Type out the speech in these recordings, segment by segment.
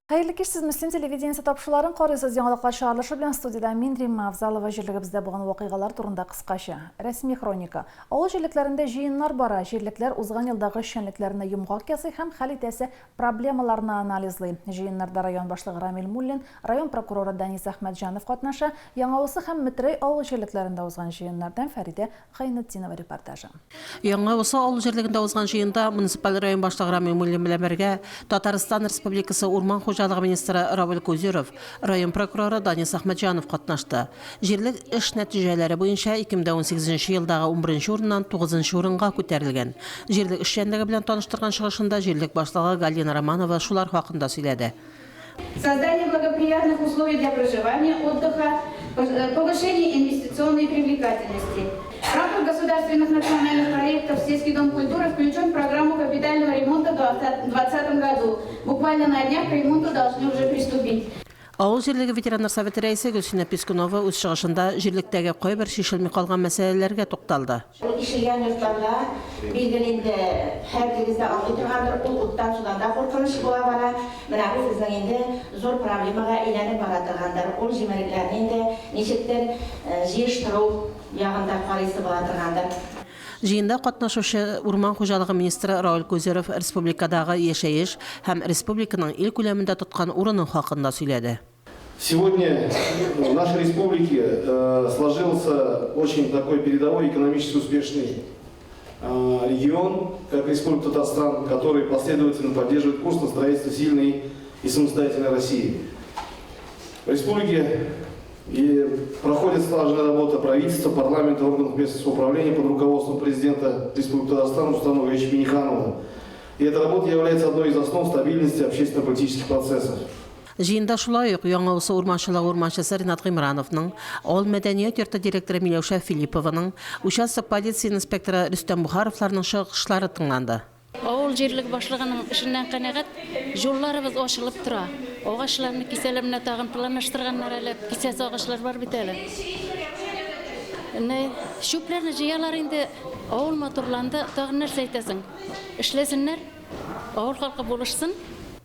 Хәерле кич, сез Мөслим телевидениесе тапшыруларын карыйсыз. Яңалыклар чыгарылышы белән студиядә мин Римма Авзалова. Җирлегебездә булган вакыйгалар турында кыскача. Рәсми хроника. Авыл җирлекләрендә җыеннар бара. Җирлекләр узган елдагы эшчәнлекләренә йомгак ясый һәм хәл итәсе проблемаларны анализлый. Җыеннарда район башлыгы Рамил Муллин, район прокуроры Данис Әхмәтҗанов катнаша. Яңавысы һәм Метрәй авыл җирлекләрендә узган җыеннардан Фәридә Гайнетдинова репортажы. Яңа Усы авыл җирлегендә узган җыенда муниципаль район башлыгы Рамил Муллин белән бергә Татарстан Республикасы урман хуҗалыгы министры Равил Кузюров, район прокуроры Данис Әхмәтҗанов катнашты. Җирлек эш нәтиҗәләре буенча 2018 нче елдагы унберенче урыннан тугызынчы урынга күтәрелгән. Җирлек эшчәнлеге белән таныштырган чыгышында җирлек башлыгы Галина Романова шулар хакында сөйләде. Создание благоприятных условий для проживания, отдыха, повышение инвестиционной привлекательности. В рамках государственных национальных проектов «Сельский дом культуры» включен в программу капитального ремонта в 2020 году. Буквально на днях к ремонту должны уже приступить. Авыл җирлеге ветераннар советы рәисе Гөлсинә Пискунова үз чыгышында җирлектәге кайбер чишелми калган мәсьәләләргә тукталды. Ул ишелгән йортларда, билгеле инде, һәрберегез дә аңлый торгандыр, ул уттан-судан да куркыныч була бара. Менә бу безнең инде зур проблемага әйләнеп бара торгандыр. Ул җимерекләрне инде ничектер җыештыру ягын да карыйсы була торгандыр. Җыенда катнашучы урман хуҗалыгы министры Рауль Кузеров республикадагы яшәеш һәм республиканың ил күләмендә тоткан урыны хакында сөйләде. Сегодня в нашей республике э, сложился очень такой передовой экономически успешный э, регион, как Республика Татарстан, который последовательно поддерживает курс на строительство сильной и самостоятельной России. В республике и проходит слаженная работа правительства, парламента, органов местного самоуправления под руководством президента Республики Татарстан Рустама Ильича Минниханова. И эта работа является одной из основ стабильности общественно-политических процессов. Җыенда шулай ук Яңа Усы урманчылыгы урманчысы Ринат Гыймрановның, авыл мәдәният йорты директоры Миләүшә Филиппованың, участок полиция инспекторы Рөстәм Бухаровларның чыгышлары тыңланды. Авыл җирлеге башлыгының эшеннән канәгать, юлларыбыз ачылып тора. Агачларны кисәләр, менә тагын планлаштырганнар әле, кисәсе агачлар бар бит әле. Менә чүпләрне җыялар инде, авыл матурланды, тагын нәрсә әйтәсең? Эшләсеннәр. Авыл халкы булышсын.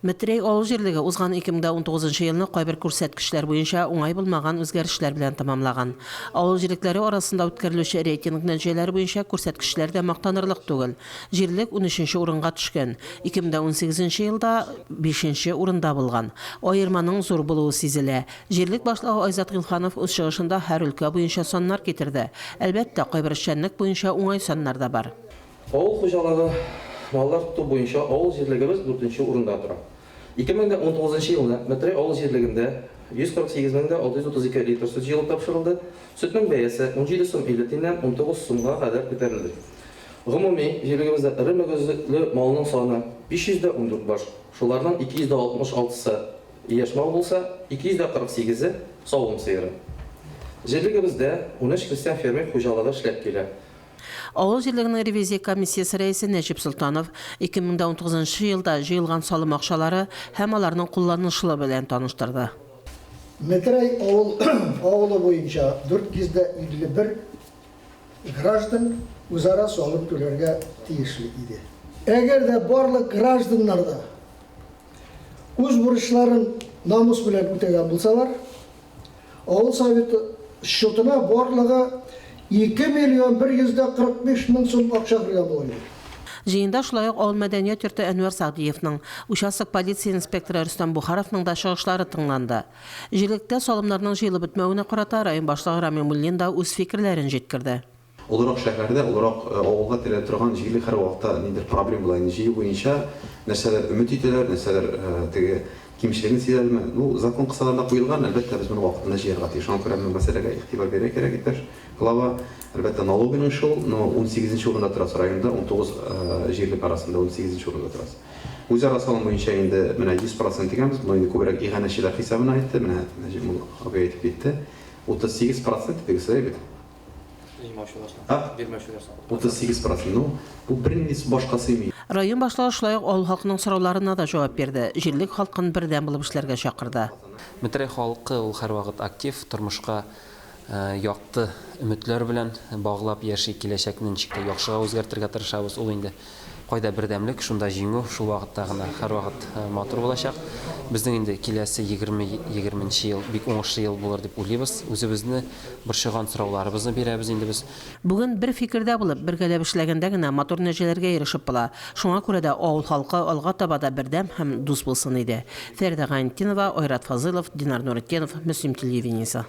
Метрәй авыл җирлеге узган 2019 нчы елны кайбер күрсәткечләр буенча уңай булмаган үзгәрешләр белән тәмамлаган. Авыл җирлекләре арасында үткәрелүче рейтинг нәтиҗәләре буенча күрсәткечләр дә мактанырлык түгел. Җирлек унөченче урынга төшкән, 2018 нче елда бишенче урында булган. Аерманың зур булуы сизелә. Җирлек башлыгы Айзат Гыйлфанов үз чыгышында һәр өлкә буенча саннар китерде. Әлбәттә, кайбер эшчәнлек буенча уңай саннар да бар. Авыл хуҗалыгы, маллар тоту буенча авыл җирлегебез дүртенче урында тора. 2019 нчы елны Метрәй авыл җирлегендә 148 мең дә 632 литр сөт җыелып тапшырылды. Сөтнең бәясе 17 сум 50 тиеннән 19 сумга кадәр күтәрелде. Гомуми, җирлегебездә эре мөгезле малның саны 514 баш, шуларның 266 сы яшь мал булса, 248 е савым сыеры. Җирлегебездә унөч крестьян-фермер хуҗалыгы эшләп килә. Авыл җирлегенең ревизия комиссиясе рәисе Нәҗип Солтанов 2019 нчы елда җыелган салым акчалары һәм аларның кулланылышы белән таныштырды. Метрәй авыл авылы буенча 451 граждан үзара салым түләргә тиешле иде. Әгәр дә барлык гражданнар да үз бурычларын намус белән үтәгән булсалар, Авыл советы счетына барлыгы 2 миллион 145 мең сум акча кергән булыр иде. Җыенда шулай ук авыл мәдәният йорты Әнвәр Сәгъдиевның, участок полиция инспекторы Рөстәм Бухаровның да чыгышлары тыңланды. Җирлектә салымнарның җыелып бетмәвенә карата район башлыгы Рамил Муллин да үз фикерләрен җиткерде. Олырак шәһәрдә, олырак авылга терәлә торган җирлек һәрвакытта ниндидер проблема була. Инде җыю буенча нәрсәләр өмет итәләр, нәрсәләр теге кимчелеген сизәләрме? Ну, закон кысаларында куелган, әлбәттә, без моны вакытында җыярга тиеш. Шуңа күрә бу мәсьәләгә игътибар бирергә кирәк, иптәш глава. Әлбәттә, налогының шул, но унсигезенче урында торасы районда, 19 җирлек арасында унсигезенче урында торасы. Үзара салым буенча инде менә 100 процент дигәнбез, моны инде күбрәк иганәчеләр хисабына әйтте, менә Нәҗип мулла абый әйтеп китте. 38 процент дидегез, шулай бит? Җыймаучылар саны. А? Бирмәүчеләр саны. 38 процент. Ну, бу бернинди башка сыймый. Район башлыгы шулай ук авыл халкының сорауларына да җавап бирде, җирлек халкын бердәм булып эшләргә чакырды. Метрәй халкы ул һәрвакыт актив, тормышка якты өметләр белән баглап яши, киләчәкне ничек тә яхшыга үзгәртергә тырышабыз. Ул инде Кайда бердәмлек, шунда җиңү, шул вакытта гына һәрвакыт матур булачак. Безнең инде киләсе 20 егерменче ел бик уңышлы ел булыр дип уйлыйбыз. Үзебезне борчыган сорауларыбызны бирәбез инде без. Бүген бер фикердә булып, бергәләп эшләгәндә генә матур нәтиҗәләргә ирешеп була. Шуңа күрә дә авыл халкы алга таба да бердәм һәм дус булсын иде. Фәридә Гайнетдинова, Айрат Фазылов, Динар Нуретдинов, Мөслим телевидениесе.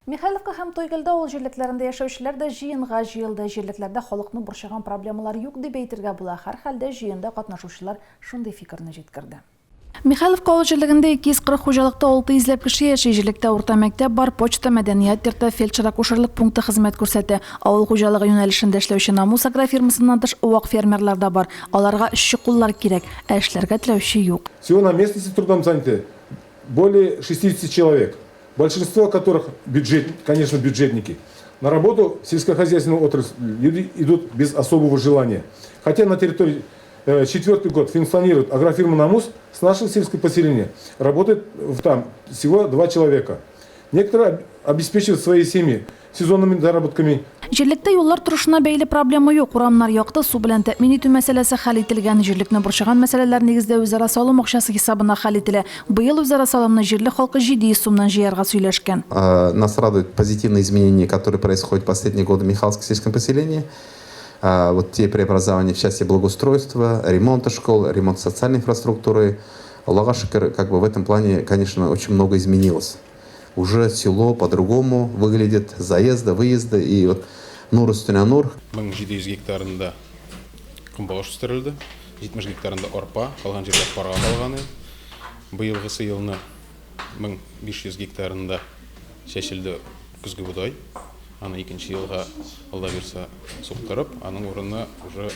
Михайловка һәм Тойгелде авыл җирлекләрендә яшәүчеләр дә җыенга җыелды. Җирлекләрдә халыкны борчыган проблемалар юк дип әйтергә була, һәрхәлдә җыенда катнашучылар шундый фикерне җиткерде. Михайловка авыл җирлегендә 240 хуҗалыкта 600 ләп кеше яши. Җирлектә урта мәктәп бар, почта, мәдәният йорты, фельдшер-акушерлык пункты хезмәт күрсәтә. Авыл хуҗалыгы юнәлешендә эшләүче Намус агрофирмасыннан тыш вак фермерлар да бар. Аларга эшче куллар кирәк, ә эшләргә теләүче юк. Всего на местности трудом заняты более 60 человек, большинство которых бюджет, конечно, бюджетники. На работу в сельскохозяйственную отрасль люди идут без особого желания. Хотя на территории э, четвертый год функционирует агрофирма «Намус», с нашего сельского поселения работает там всего два человека. Некоторые обеспечивают свои семьи сезонными заработками. Җирлектә юллар торышына бәйле проблема юк. Урамнар якты, су белән тәэмин итү мәсьәләсе хәл ителгән. Җирлекне борчыган мәсьәләләр нигездә үзара салым акчасы хисабына хәл ителә. Быел үзара салымны җирлек халкы 700 сумнан җыярга сөйләшкән. Нас радуют позитивные изменения, которые происходят в последние годы в Михайловском сельском поселении. Вот те преобразования в части благоустройства, ремонта школ, ремонта социальной инфраструктуры. Аллага шөкер, как бы в этом плане, конечно, очень много изменилось. Уже село по-другому выглядит, заезды, выезды и вот нур өстенә нур. 1700 гектарында көнбагыш үстерелде, 70 гектарында арпа, калган җирләр парга калган. Быелгысы елны 1500 гектарында чәчелде көзге бодай. Аны икенче елга, Алла бирсә, суктырып, аның урынына уже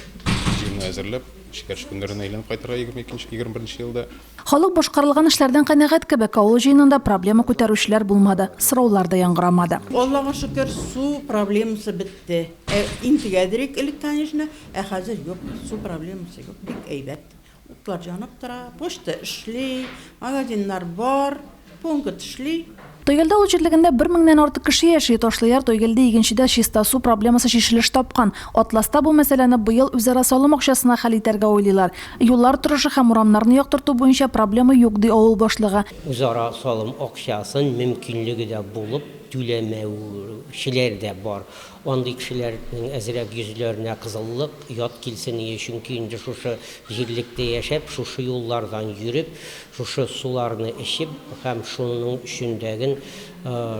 җирне әзерләп, шикәр чөгендерен әйләнеп кайтырга 22 21 елда. Халык башкарылган эшләрдән канәгать кебек, авыл җыенында проблема күтәрүчеләр булмады, сораулар да яңгырамады. Аллага шөкер, су проблемасы бетте. Ә интегәдерик элек, конечно, ә хәзер юк, су проблемасы юк, бик әйбәт. Утлар җанып тора, почта эшли, магазиннар бар, пункт эшли. Тойгелде авыл җирлегендә бер меңнән артык кеше яши. Ташлыяр, Тойгелде, Игенчедә чиста су проблемасы чишелеш тапкан. Атласта бу мәсьәләне быел үзара салым акчасына хәл итәргә уйлыйлар. Юллар торышы һәм урамнарны яктырту буенча проблема юк, ди авыл башлыгы. Үзара салым акчасын мөмкинлеге дә булып түләмәүчеләр дә бар. Андый кешеләрнең әзрәк йөзләренә кызыллык, оят килсен ие, чөнки инде шушы җирлектә яшәп, шушы юллардан йөреп, шушы суларны эчеп һәм шуның өчен дәген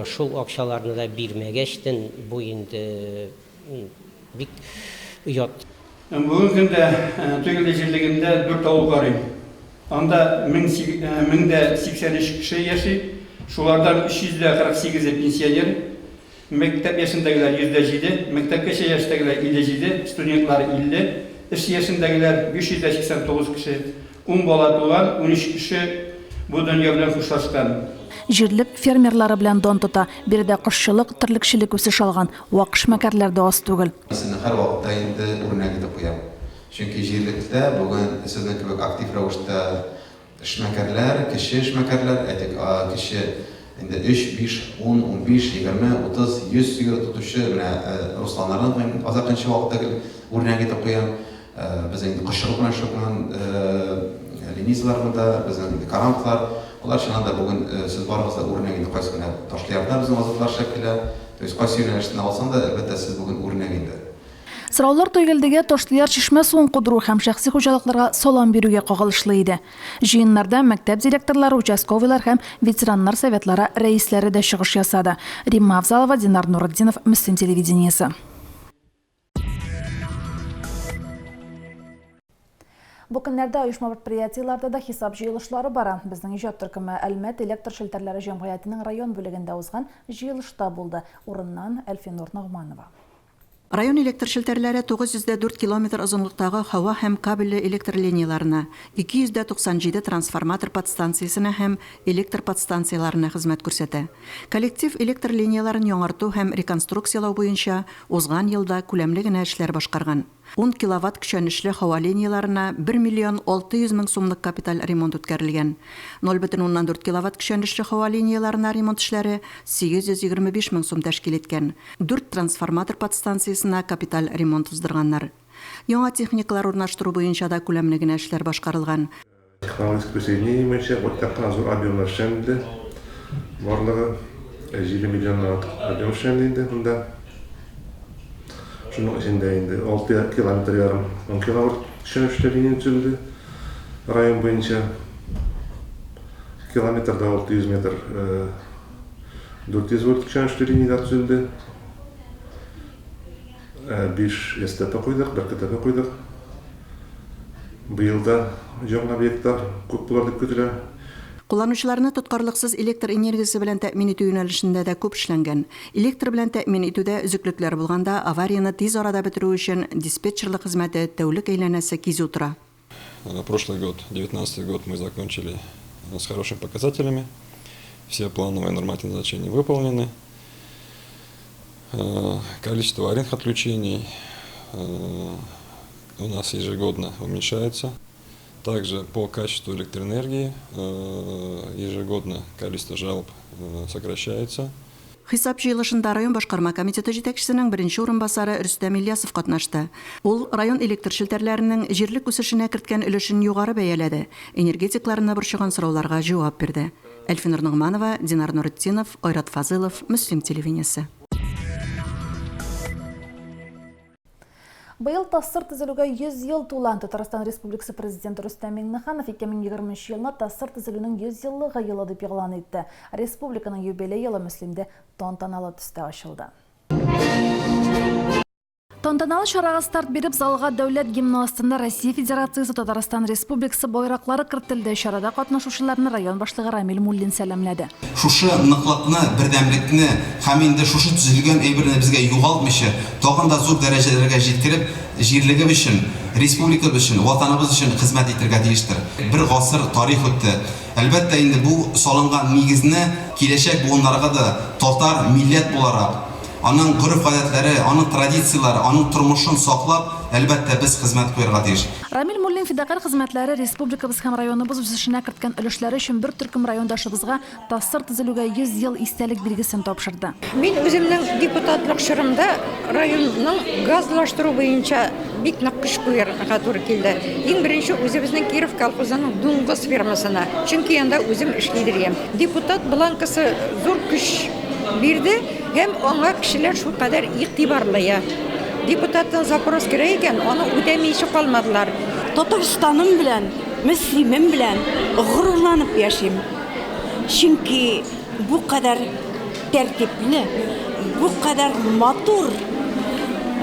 шул акчаларны да бирмәгәчтен, бу инде бик оят. Бүгенге көндә Тойгелде җирлегендә дүрт авыл карыйм. Анда 1083 кеше яши, шулардан 348 е пенсионер, Мәктәп яшендәгеләр 107, мәктәпкәчә яшьтәгеләр 57, студентлар 50, эш яшендәгеләр 589 кеше. Ун бала туган, 13 кеше бу дөнья белән хушлашкан. Җирлек фермерлары белән дан тота. Биредә кошчылык, терлекчелек үсеш алган. Вак эшмәкәрләр дә аз түгел. Мин сезне һәрвакытта инде үрнәк итеп куям. Чөнки җирлектә бүген сезнең кебек актив рәвештә Эшмәкәрләр, кече эшмәкәрләр, әйтик, кече инде өч, биш, ун, 15, 20, 30, 100 сыер тотучы менә Русланнарны мин азакынчы вакытта гел үрнәк итеп куям. Безнең инде кошчылык белән шөгыльләнгән Ленизалар монда, безнең инде Карамовлар. Алар чыннан да бүген сез барыгыз да үрнәк инде кайсы менә Ташлыярда безнең Азатлар эшләп килә. То есть кайсы юнәлештән алсаң да, әлбәттә, сез бүген үрнәк инде. Сораулар Тойгелдегә Ташлыяр чишмә суын кудыру һәм шәхси хуҗалыкларга салам бирүгә кагылышлы иде. Җыеннарда мәктәп директорлары, участковыйлар һәм ветераннар советлары рәисләре дә чыгыш ясады. Римма Авзалова, Динар Нуретдинов, Мөслим телевидениесе. Бу көннәрдә оешма-предприятиеләрдә дә хисап җыелышлары бара. Безнең иҗат төркеме Әлмәт электр челтәрләре җәмгыятенең район бүлегендә узган җыелышта булды. Урыннан Әлфинур Ногманова. Район электр челтәрләре 904 километр озынлыктагы һава һәм кабельле электр линияләренә, 297 трансформатор подстанциясенә һәм электр подстанцияләренә хезмәт күрсәтә. Коллектив электр линияләрен яңарту һәм реконструкцияләү буенча узган елда күләмле генә эшләр башкарган. Ун киловатт көчәнешле һава линияләренә 1 миллион 600 мең сумлык капиталь ремонт үткәрелгән. 0,4 киловатт көчәнешле һава линияләренә ремонт эшләре 825 мең сум тәшкил иткән. Дүрт трансформатор подстанциясенә капиталь ремонт уздырганнар. Яңа техникалар урнаштыру буенча да күләмле генә эшләр башкарылган. Технологик присоединение буенча байтак кына зур объемнар эшләнде. Барлыгы 7 миллионнан артык объем эшләнде инде монда. Шуның эчендә инде 6 километр ярым 10 киловольт көчәнешле линия төзелде район буенча. Километрда 600 метр 400 вольт көчәнешле линияләр төзелде. 5 СТП куйдык, бер КТП куйдык. Быел да яңа объектлар күп булыр дип көтелә. Кулланучыларны тоткарлыксыз электр энергиясе белән тәэмин итү юнәлешендә дә күп эшләнгән. Электр белән тәэмин итүдә өзеклекләр булганда, аварияне тиз арада бетерү өчен диспетчерлык хезмәте тәүлек әйләнәсе кизү тора. Прошлый год, 19 год, мы закончили с хорошими показателями. Все плановые нормативные значения выполнены. Количество аварийных отключений у нас ежегодно уменьшается. Также по качеству электроэнергии ежегодно количество жалоб сокращается. Хисап җыелышында район башкарма комитеты җитәкчесенең беренче урынбасары Рөстәм Ильясов катнашты. Ул район электр челтәрләренең җирлек үсешенә керткән өлешен югары бәяләде, энергетикларны борчыган сорауларга җавап бирде. Әлфинур Ногманова, Динар Нуретдинов, Айрат Фазылов, Мөслим телевидениесе. Быел ТАССР төзелүгә 100 ел тула. Татарстан Республикасы Президенты Рөстәм Миңнеханов 2023 елны ТАССР төзелүнең 100 еллыгы елы дип игълан итте. Республиканың юбилей елы Мөслимдә тантаналы төстә ачылды. Тантаналы чарага старт биреп, залга дәүләт гимны астында Россия Федерациясе, Татарстан Республикасы байраклары кертелде. Чарада катнашучыларны район башлыгы Рамил Муллин сәламләде. Шушы ныклыкны, бердәмлекне һәм инде шушы төзелгән әйберне безгә югалтмыйча, тагын да зур дәрәҗәләргә җиткереп, җирлегебез өчен, республикабыз өчен, Ватаныбыз өчен хезмәт итергә тиештер. Бер гасыр тарих үтте. Әлбәттә инде, бу салынган нигезне киләчәк буыннарга да татар милләт буларак, Аның гореф-гадәтләре, аның традицияләре, аның тормышын саклап, әлбәттә, без хезмәт куярга тиеш. Рамил Муллин фидакарь хезмәтләре, республикабыз һәм районыбыз үсешенә керткән өлешләре өчен бер төркем райондашыбызга ТАССР төзелүгә 100 ел истәлек билгесен тапшырды. Мин үземнең депутатлык чорымда районның газлаштыру буенча бик нык көч куярга туры килде. Иң беренче үзебезнең Киров колхозының дуңгыз фермасына, чөнки анда үзем эшли идем. Депутат бланкасы зур көч бирде һәм аңа кешеләр шулкадәр игътибарлы. Депутаттан запрос керә икән, аны үтәмичә калмадылар. Татарстаным белән, Мөслимем белән горурланып яшим. Чөнки бу кадәр тәртипле, бу кадәр матур,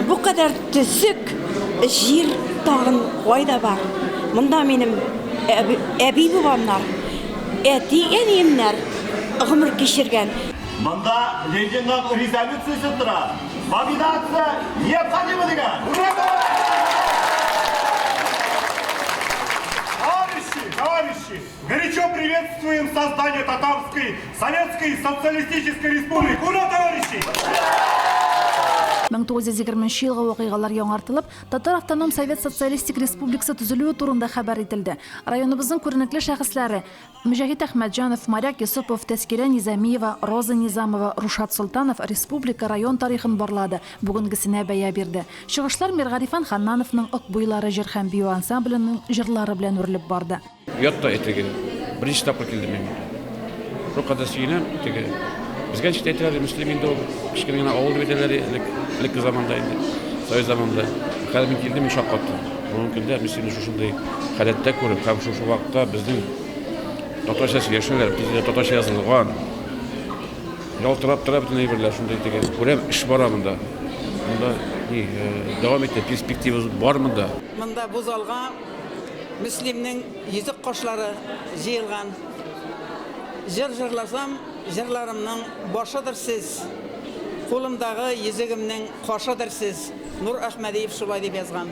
бу кадәр төзек җир тагын кайда бар? Монда минем әби-бабамнар, әти-әниемнәр гомер кичергән. Монда Ленинның резолюциясе тора. Мобилизация необходима дигән. Товарищи, товарищи, горячо приветствуем создание Татарской Советской Социалистической Республики. Ура, товарищи! 1920 елгы вакыйгалар яңартылып, Татар автоном совет социалистик республикасы төзелүе турында хәбәр ителде. Районыбызның күренекле шәхесләре Мөҗәһит Әхмәтҗанов, Моряк Йосыпов, Тәскирә Низамиева, Роза Низамова, Рушат Солтанов республика, район тарихын барлады, бүгенгесенә бәя бирде. Чыгышлар Миргарифан Ханнановның Ык буйлары җыр һәм бию ансамбленең җырлары белән үрелеп барды. Оят та теге, беренче тапкыр килдем мин монда. Шулкадәр сөенәм, теге, безгә ничек тә әйтәләр, Мөслим инде ул кечкенә генә авыл дип әйтәләр элек, элекке заманда инде, совет заманында. Хәзер мин килдем, мин шаккаттым. Бүгенге көндә Мөслимне шушындый халәттә күреп һәм шушы вакытта безнең татарча сөйләшәләр, бездә татарча язылган. Ялтырап тора бөтен әйберләр шундый теге. Күрәм, эш бара монда. Монда ни, дәвам итә, перспектива бар монда. Монда бу залга Мөслимнең йөзек кашлары җыелган. Җыр җырласам, җырларымның башыдыр сез, кулымдагы йөзегемнең кашыдыр сез, Нур Әхмәдиев шулай дип язган.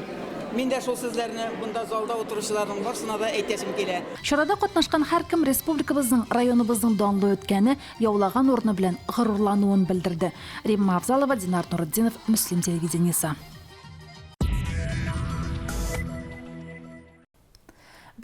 Мин дә шул сүзләрне монда залда утыручыларның барсына да әйтәсем килә. Чарада катнашкан һәркем республикабызның, районыбызның данлы үткәне, яулаган урыны белән горурлануын белдерде. Римма Авзалова, Динар Нуретдинов, Мөслим телевидениесе.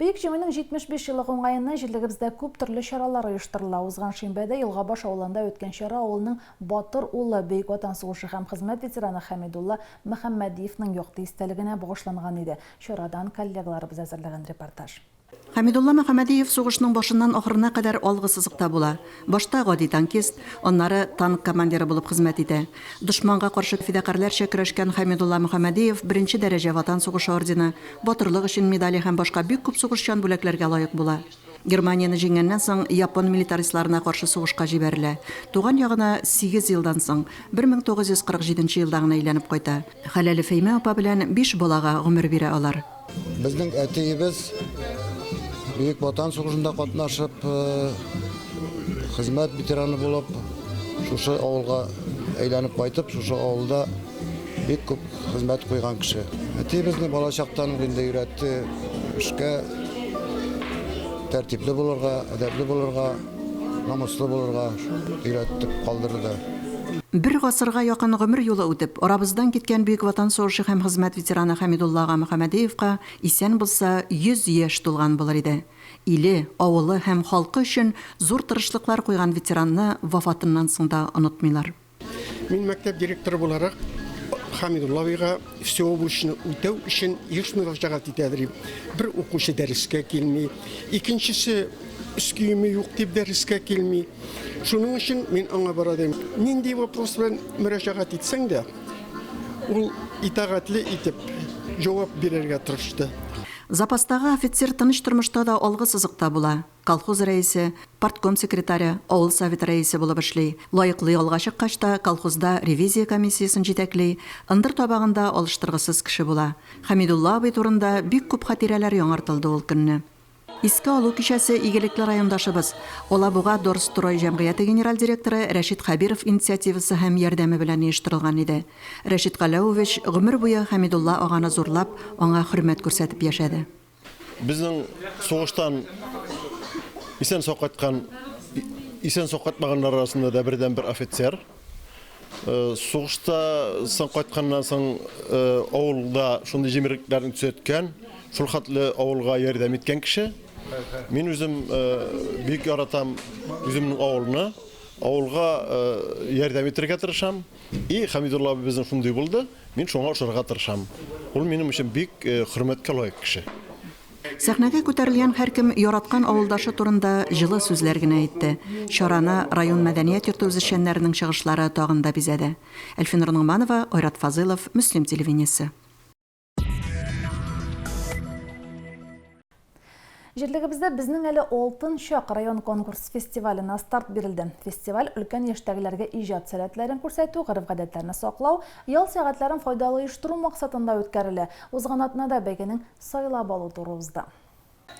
Бөек Җиңүнең 75 еллыгы уңаеннан җирлегебездә күп төрле чаралар оештырыла. Узган шимбәдә Елгабаш авылында үткән чара авылның батыр улы, Бөек Ватан сугышы һәм хезмәт ветераны Хәмидулла Мөхәммәдиевның якты истәлегенә багышланган иде. Чарадан коллегаларыбыз әзерләгән репортаж. Хәмидулла Мөхәммәдиев сугышның башыннан ахырына кадәр алгы сызыкта була. Башта гади танкист, аннары танк командиры булып хезмәт итә. Дошманга каршы фидакарьләрчә көрәшкән Хәмидулла Мөхәммәдиев беренче дәрәҗә Ватан сугышы ордены, Батырлык өчен медале һәм башка бик күп сугышчан бүләкләргә лаек була. Германияне җиңгәннән соң япон милитаристларына каршы сугышка җибәрелә. Туган ягына сигез елдан соң, 1947 елда гына әйләнеп кайта. Хәләле Фәймә апа белән биш балага гомер бирә алар. Безнең әтиебез Бөек Ватан сугышында катнашып, хезмәт ветераны булып, шушы авылга әйләнеп кайтып, шушы авылда бик күп хезмәт куйган кеше. Әти безне балачактан ук инде өйрәтте эшкә тәртипле булырга, әдәпле булырга, намуслы булырга өйрәтеп калдырды. Бер гасырга якын гомер юлы үтеп, арабыздан киткән Бөек Ватан сугышы һәм хезмәт ветераны Хәмидулла ага Мөхәммәдиевка исән булса 100 яшь тулган булыр иде. Иле, авылы һәм халкы өчен зур тырышлыклар куйган ветеранны вафатыннан соң да онытмыйлар. Мин мәктәп директоры буларак Хамидулла абыйга всеобучны үтәү өчен еш мөрәҗәгать итә идем. Бер укучы дәрескә килми, икенчесе өс киеме юк дип дәрескә килми. Шуның өчен мин аңа бара дим. Нинди вопрос белән мөрәҗәгать итсәң дә, ул итагатьле итеп җавап бирергә тырышты. Запастагы офицер тыныч тормышта да алгы сызыкта була. Колхоз рәисе, партком секретаре, авыл советы рәисе булып эшли. Лаеклы ялга чыккач та колхозда ревизия комиссиясен җитәкли, ындыр табагында алыштыргысыз кеше була. Хәмидулла абый турында бик күп хатирәләр яңартылды ул көнне. Искә алу кичәсе игелекле райондашыбыз, Алабуга Дорстрой җәмгыяте генераль директоры Рәшит Хәбиров инициативасы һәм ярдәме белән оештырылган иде. Рәшит Галәүович гомер буе Хәмидулла аганы зурлап, аңа хөрмәт күрсәтеп яшәде. Безнең сугыштан исән сау кайткан, исән сау кайтмаганнар арасында да бердәнбер офицер. Э, сугышта соң кайтканнан соң э, авылда шундый җимереклекләрне төзәткән, шул хәтле авылга ярдәм иткән кеше. Мин үзем э, бик яратам үземнең авылны. Авылга ярдәм итәргә тырышам. И Хәмидулла абый безнең шундый булды, мин шуңа ошарга тырышам. Ул минем өчен бик хөрмәткә лаек кеше. Сәхнәгә күтәрелгән һәркем яраткан авылдашы турында җылы сүзләр генә әйтте. Чараны район мәдәният йорты үзешчәннәренең чыгышлары тагын да бизәде. Әлфинур Ногманова, Айрат Фазылов, Мөслим телевидениесе. Җирлегебездә Безнең әле алтын чак район конкурс-фестиваленә старт бирелде. Фестиваль өлкән яшьтәгеләргә иҗат сәләтләрен күрсәтү, гореф-гадәтләрне саклау, ял сәгатьләрен файдалы оештыру максатында үткәрелә. Узган атнада бәйгенең сайлап алу туры узды.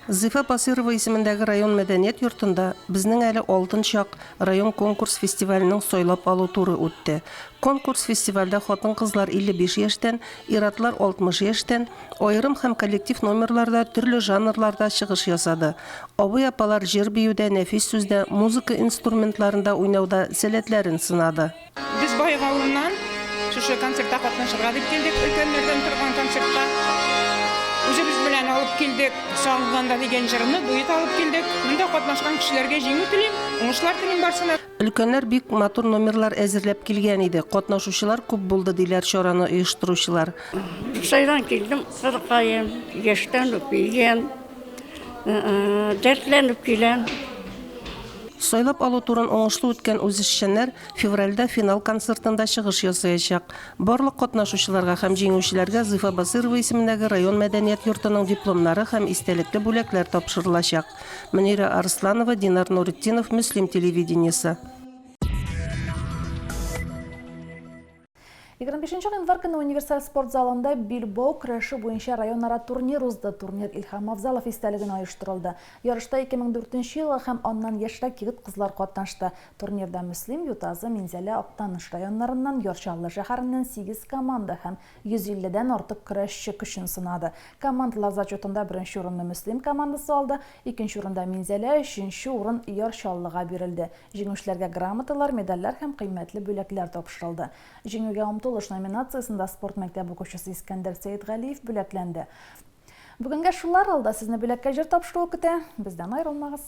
Зифа Басыйрова исемендәге район мәдәният йортында Безнең әле алтын чак район конкурс-фестиваленең сайлап алу туры үтте. Конкурс-фестивальдә хатын-кызлар 55 яшьтән, ир-атлар 60 яшьтән, аерым һәм коллектив номерларда төрле жанрларда чыгыш ясады. Абый-апалар җыр-биюдә, нәфис сүздә, музыка инструментларында уйнауда сәләтләрен сынады. Без Баек авылыннан шушы концертта катнашырга дип килдек, өлкәннәрдән торган концертка. Үзебез белән алып килдек Сагынганда дигән җырны, дуэт алып килдек. Монда катнашкан кешеләргә җиңү телим, уңышлар телим барсына. Өлкәннәр бик матур номерлар әзерләп килгән иде, катнашучылар күп булды, диләр чараны оештыручылар. Дусайдан килдем, кызыкаем, яшьтән үк килгән, дәртләнеп киләм. Сайлап алу турын уңышлы үткән үзешчәннәр февральдә финал концертында чыгыш ясаячак. Барлык катнашучыларга һәм җиңүчеләргә Зифа Басыйрова исемендәге район мәдәният йортының дипломнары һәм истәлекле бүләкләр тапшырылачак. Мөнирә Арсланова, Динар Нуретдинов, Мөслим телевидениесе. 25 гыйнвар көне универсаль спорт залында билбау көрәше буенча районара турнир узды. Турнир Илһам Афзалов истәлегенә оештырылды. Ярышта 2004 елгы һәм аннан яшьрәк егет-кызлар катнашты. Турнирда Мөслим, Ютазы, Минзәлә, Актаныш районнарыннан, Яр Чаллы шәһәреннән сигез команда һәм 150 дән артык көрәшче көчен сынады. Командалар зачетында беренче урынны Мөслим командасы алды, икенче урында Минзәлә, өченче урын Яр Чаллыга бирелде. Җиңүчеләргә грамоталар, медальләр һәм кыйммәтле бүләкләр тапшырылды. Җиңүгә омтылыш номинациясендә спорт мәктәбе укучысы Искәндәр Сәетгалиев бүләкләнде. Бүгенгә шулар, алда сезне бүләккә җыр тапшыруы көтә. Бездән аерылмагыз.